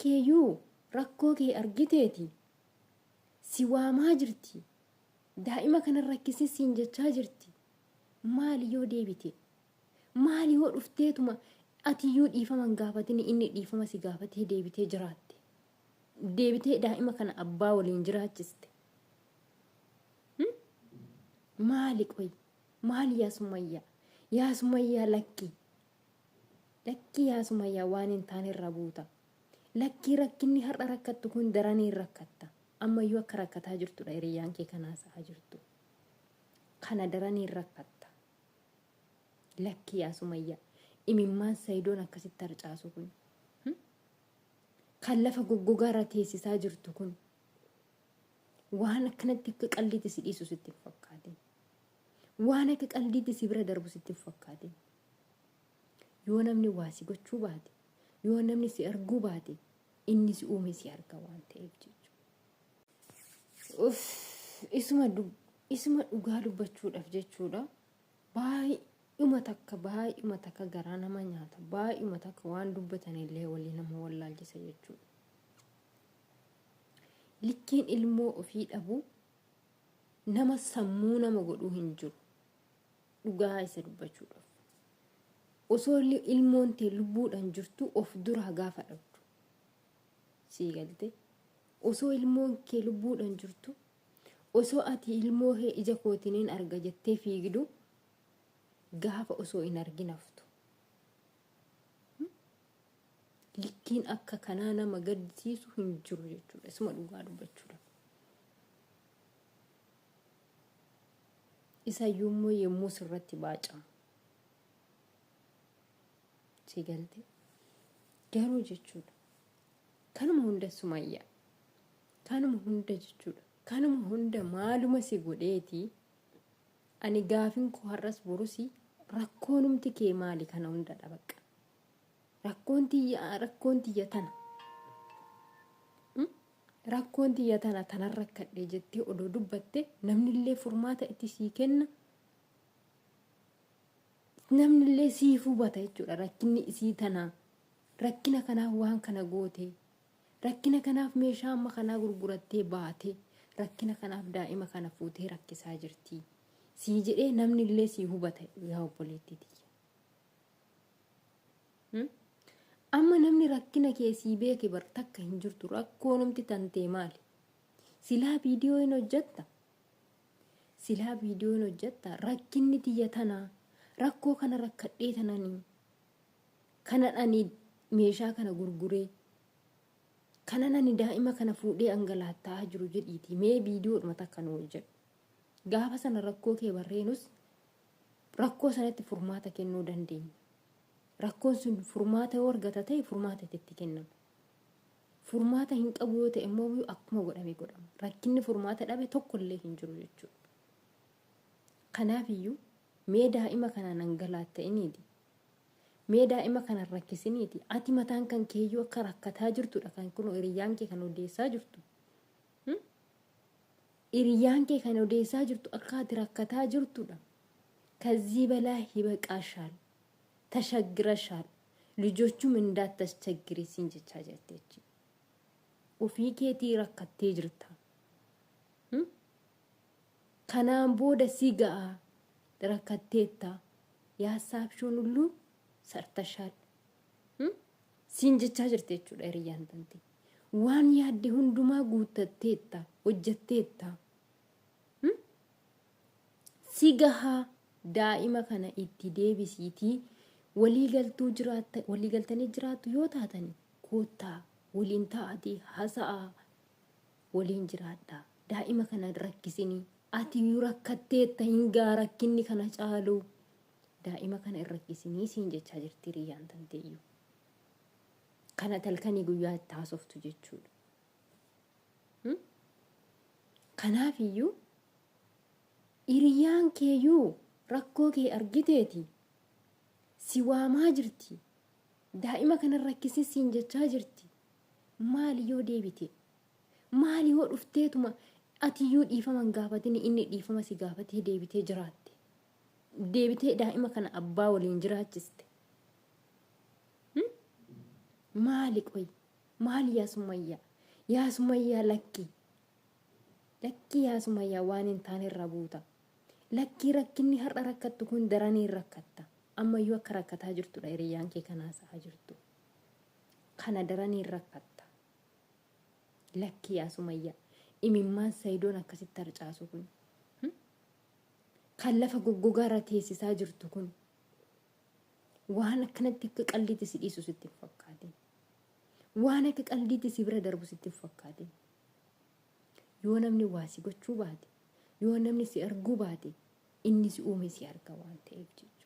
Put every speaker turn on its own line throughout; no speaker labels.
keeyyuu rakkoo kee argiteeti si waamaa jirti. Daa'ima kana rakkisin siin jechaa jirti. Maali yoo deebite? Maali yoo dhufteetuma atiyyuu dhiifama hin gaafatini inni dhiifama si gaafatee deebitee jiraatte? Deebitee daa'ima kana abbaa waliin jiraachiste. Maali qoy? Maali yaa Sumayyaa? Yaa Sumayyaa lakki. Lakkii yaa Sumayyaa waan hin taane irra buuta. Lakkii rakkinni har'a rakkattu kun daranii rakkatta. Ammayyuu akka rakkataa jirtudha hiriyyaan kee kan haasa'aa jirtu. Kana daranii rakkatta. Lakkii yaa Sumayyaa. Imimmaan Sayidoon akkasitti harcaasu kun. Kan lafa goggogaa irra teessisaa jirtu kun. Waan akkanatti akka qalliitti si dhiisu sitti hin fakkaatin. Waan akka qalliitti si bira darbu sitti hin fakkaatin. Yoo namni waa si gochuu baate, yoo namni si arguu baate, inni si uume si arga waan ta'eef jechuudha. Uff, isuma isuma dhugaa dubbachuudhaaf jechuudha. Baay'uma takka baay'uma takka garaa nama nyaata. Baay'uma takka waan dubbatanillee walii nama wallaalchisa jechuudha. Likkiin ilmoo ofii dhabuu nama sammuu nama godhuu hin jiru. Dhugaa isa dubbachuudhaaf. Osoo ilmoon tee lubbuudhaan jirtu of duraa gaafa dhabdu. Sii galte. Osoo ilmoon kee lubbuudhaan jirtu osoo ati ilmoo kee ija kootiniin arga jettee fiigdu gaafa osoo hin argin haftu. Likkiin akka kanaa nama gaddisiisu hin jiru jechuudha. Isuma dhugaa dubbachuudhaaf. Isayyuu immoo yommuu sirratti baacamu. Si galte? Garuu jechuudha. Kanuma hunda Sumayyaa. Kanuma hunda jechuudha. Kanuma hunda maaluma si godheeti. Ani gaafin koo har'as borusi rakkoonumti kee maali kana hunda dha bakka. Rakkoon tiyya rakkoon tiyya tana. Rakkoon tiyya tana tanan rakkadhe jettee odoo dubbatte namnillee furmaata itti sii kenna. Namnillee siif hubata jechuudha rakkinni isii tanaa. Rakkina kanaaf waan kana goote. Rakkina kanaaf meeshaa amma kanaa gurgurattee baate. Rakkina kanaaf daa'ima kana fuutee rakkisaa jirti. Sii jedhee namnillee sii hubata yaa obboleettii tiyya. Amma namni rakkina kee sii beeke bar takka hin jirtu rakkoonumti tantee maali? Silaa viidiyoo hin hojjatta? Silaa viidiyoo hin hojjatta? Rakkinni tiyya tanaa rakkoo kana rakkadhee tananii kanan ani meeshaa kana gurguree kanan ani daa'ima kana fuudhee angalaatta'aa jiru jedhiitii mee viidiyoodhuma takka nu hojjedhu. Gaafa sana rakkoo kee barreenus rakkoo sanatti furmaata kennuu dandeenya. Rakkoon sun furmaata yoo argata ta'e furmaata itti kennama. Furmaata hin qabu yoo ta'e immoo akkuma godhame godhama. Rakkinni furmaata dhabe tokko illee hin jiru jechuudha. Kanaaf iyyuu mee daa'ima kanaan angalaatta'iniiti. Mee daa'ima kana rakkisiniiti. Ati mataan kan keeyyuu akka rakkataa jirtudha kan kun hiriyyaan kee kan odeessaa jirtu. Hiriyyaan kee kan odeessaa jirtu akka ati rakkataa jirtudha. ከዚህ በላይ ይበቃሻል፣ ተሸግረሻል፣ ልጆቹም እንዳታስቸግሪ siin jechaa jirti jechuudha. Ofii keetii rakkattee jirta. Kanaan booda si ga'a rakkatteetta yaassaabshuun hulluu sartashaal siin jechaa jirti jechuudha hiriyyaan tante. Waan yaadde hundumaa guuttatteetta hojjetteetta. Si gahaa daa'ima kana itti deebisiitii walii galtuu jiraatta walii galtanii jiraattu yoo taatani koottaa waliin taa'atii haasa'aa waliin jiraadhaa daa'ima kana hin rakkisinii ati rakkatteetta hin gaa rakkinni kana caalu daa'ima kana hin rakkisinii siin jechaa jirti hiriyyaan tanteeyyuu kana talkanii guyyaa itti haasoftu jechuudha. Kanaaf iyyuu hiriyyaan keeyyuu rakkoo kee argiteeti si waamaa jirti. Daa'ima kana rakkisin siin jechaa jirti. Maali yoo deebite? Maali yoo dhufteetuma atiyyuu dhiifama hin gaafatini inni dhiifama si gaafatee deebitee jiraatte? Deebitee daa'ima kana abbaa waliin jiraachiste. Maali qoy? Maal yaa Sumayyaa? Yaa Sumayyaa lakki. Lakkii yaa Sumayyaa waan hin taane irra buuta. Lakkii rakkinni har'a rakkattu kun daranii rakkatta. Ammayyuu akka rakkataa jirtudha hiriyyaan kee kanaa sa'aa jirtu. Kana daranii rakkatta. Lakkii yaa Sumayyaa. Imimmaan Sayidoon akkasitti harcaasu kun. Kan lafa goggogaa irra teessisaa jirtu kun. Waan akkanatti akka qalliitti si dhiisu sitti hin fakkaatin. Waan akka qalliitti si bira darbu sitti hin fakkaatin. Yoo namni waa si gochuu baate, yoo namni si arguu baate, inni si uume si arga waan ta'eef jechuudha.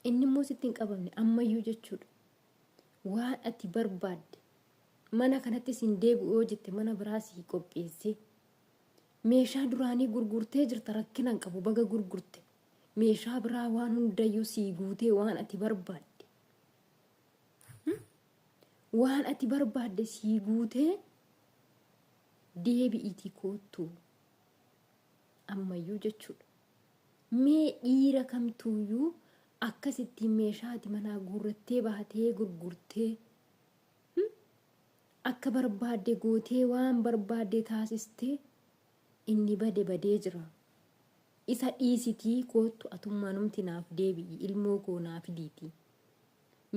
Inni immoo sitti hin qabamne ammayyuu jechuudha. Waan ati barbaadde mana kanatti siin deebi'u yoo jette mana biraa sii qopheessee meeshaa duraanii gurgurtee jirta rakkina hin qabu baga gurgurte meeshaa biraa waan hundayyuu sii guutee waan ati barbaadde waan ati barbaadde sii guutee deebi'iitii koottu ammayyuu jechuudha. Mee dhiira kamtuuyyuu akkasittiin meeshaa ati manaa guurrattee baatee gurgurtee akka barbaadde gootee waan barbaadde taasistee inni bade badee jira. Isa dhiisitii koottu atummaanumti naaf deebi'i ilmoo koo naa fidiitii.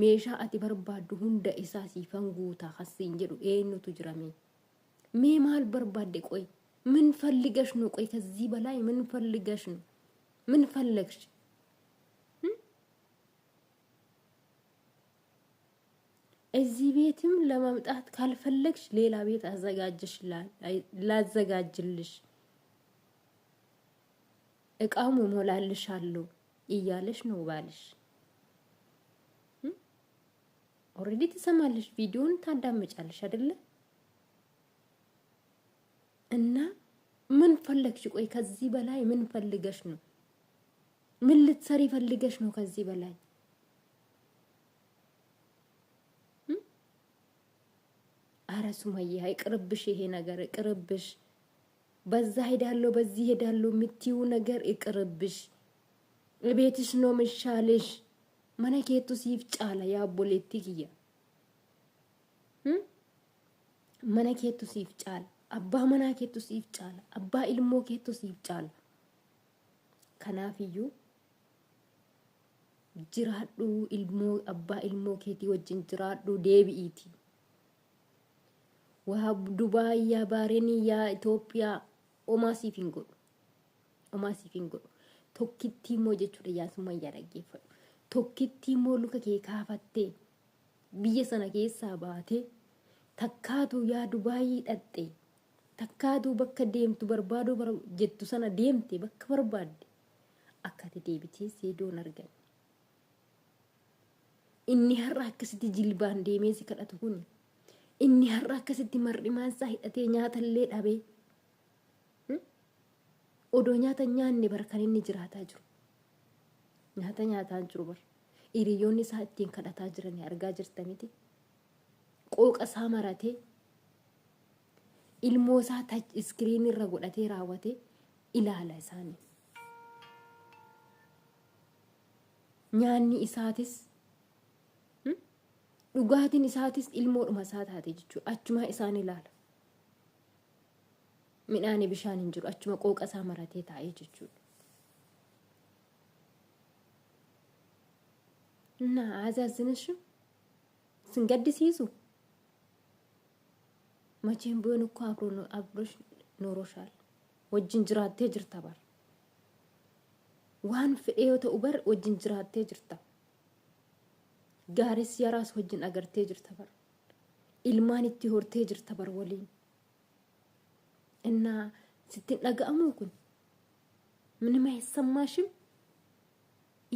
Meeshaa ati barbaaddu hunda isaa siifan guuta kan siin jedhu eenyutu jira mee? Mee maal barbaadde qoy? ምን ፈልገሽ ነው? ቆይ ከዚህ በላይ ምን ፈልገሽ ነው? ምን ፈለግሽ? እዚህ ቤትም ለመምጣት ካልፈለግሽ ሌላ ቤት አዘጋጅሽ ላዘጋጅልሽ እቃውም እሞላልሻለሁ እያለሽ ነው ባልሽ። ኦልሬዲ ትሰማለሽ፣ ቪዲዮን ታዳምጫለሽ አይደለ? እና ምን ፈለግሽ? ቆይ ከዚህ በላይ ምን ፈልገሽ ነው? ምን ልትሰሪ ፈልገሽ ነው ከዚህ በላይ? አረ ሱመያ ይቅርብሽ፣ ይሄ ነገር ይቅርብሽ። በዛ ሄዳለሁ በዚህ ሄዳለሁ የምትይው ነገር ይቅርብሽ። ቤትሽ ነው ምሻልሽ። Mana keetu siif caala yaa obboleettii kiyya. Mana keetu siif caala. Abbaa manaa keetu siif caala. Abbaa ilmoo keetu siif caala. Kanaafiyyuu jiraadhu ilmoo abbaa ilmoo keetii wajjin jiraadhu deebi'iiti. Waa Dubaay yaa Baareenii yaa Itoophiyaa omaa siif hin godhu. Omaa siif hin godhu. Tokkittii immoo jechuudha yaa Sumayyaa dhaggeeffadhu. Tokkittii immoo luka kee kaafattee biyya sana keessaa baatee takkaatu yaa Dubaayii dhaqxe takkaatu bakka deemtu barbaaduu jettu sana deemte bakka barbaadde akka ati deebitee seedoon arganne. Inni har'a akkasitti jilbaan deemee si kadhatu kun inni har'a akkasitti mar'imaan isaa hidhatee nyaata illee dhabee odoo nyaata hin nyaanne bar kan inni jiraataa jiru. Nyaata nyaataa hin jiru bar. Hiriyoonni isaa ittiin kadhataa jiran argaa jirta miti. Qooqa isaa maratee ilmoo isaa tach iskiriinii irra godhatee raawwatee ilaala isaanii. Nyaanni isaatis dhugaatiin isaatis ilmoodhuma isaa taate jechuudha. Achumaa isaan ilaala. Midhaani bishaan hin jiru achuma qooqa isaa maratee taa'ee jechuudha. እና አያዛዝንሽም? ስንገድሲሱ መቼም ቢሆን እኮ አብሮ አብሮሽ ኖሮሻል። wajjin jiraattee jirta bar. Waan fedhe yoo ta'u bar wajjin jiraattee jirta. Gaaris yaraas wajjin agartee jirta bar. Ilmaan itti hortee jirta bar waliin. እና sitti hin dhaga'amuu kun ምንም አይሰማሽም?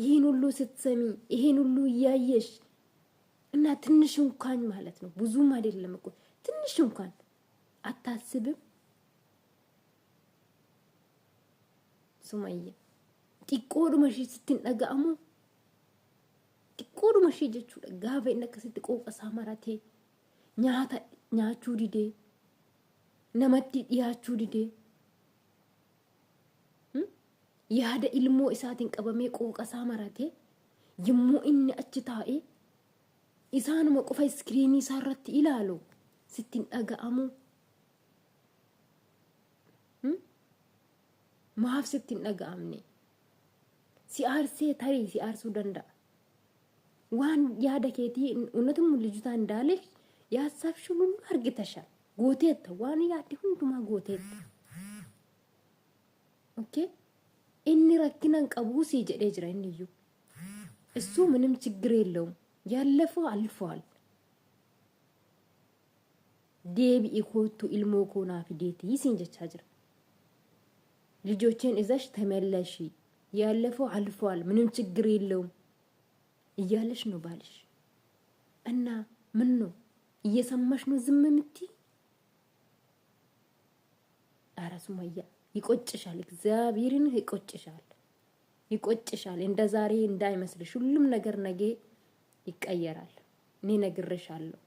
ይህን ሁሉ ስትሰሚ ይህን ሁሉ እያየሽ እና ትንሽ እንኳን ማለት ነው ብዙም አይደለም እኮ ትንሽ እንኳን አታስብም? ሱመያ xiqqoodhuma ishee sitti hin dhaga'amu xiqqoodhuma ishee jechuudha gaafa inni akkasitti qooqa isaa maratee nyaata nyaachuu didee namatti dhiyaachuu didee yaada ilmoo isaatiin qabamee qooqa isaa maratee Yommuu inni achi taa'ee isaanuma qofa iskiriinii isaa irratti ilaalu sitti hin dhaga'amu. Maaf sitti hin dhaga'amne? Si aarsee tarii si aarsuu danda'a. Waan yaada keetii እውነትም ልጅቷ እንዳለች ያሰብሽውን ሁሉ አርግተሻል። Gooteetta, waan yaadde hundumaa gooteetta. Okay, inni rakkina hin qabuu sii jedhee jira inni iyyuu. እሱ ምንም ችግር የለውም፣ ያለፈው አልፈዋል። Deebi'i koottu ilmoo koo naa fideetii siin jechaa jira. ልጆቼን ይዘሽ ተመለሺ፣ ያለፈው አልፈዋል፣ ምንም ችግር የለውም እያለሽ ነው ባልሽ። እና ምን ነው እየሰማሽ ነው ዝም የምትይ? ኧረ ሱመያ ይቆጭሻል፣ እግዚአብሔርን ይቆጭሻል፣ ይቆጭሻል። እንደ ዛሬ እንዳይመስልሽ ሁሉም ነገር ነገ ይቀየራል። እኔ ነግሬሻለሁ።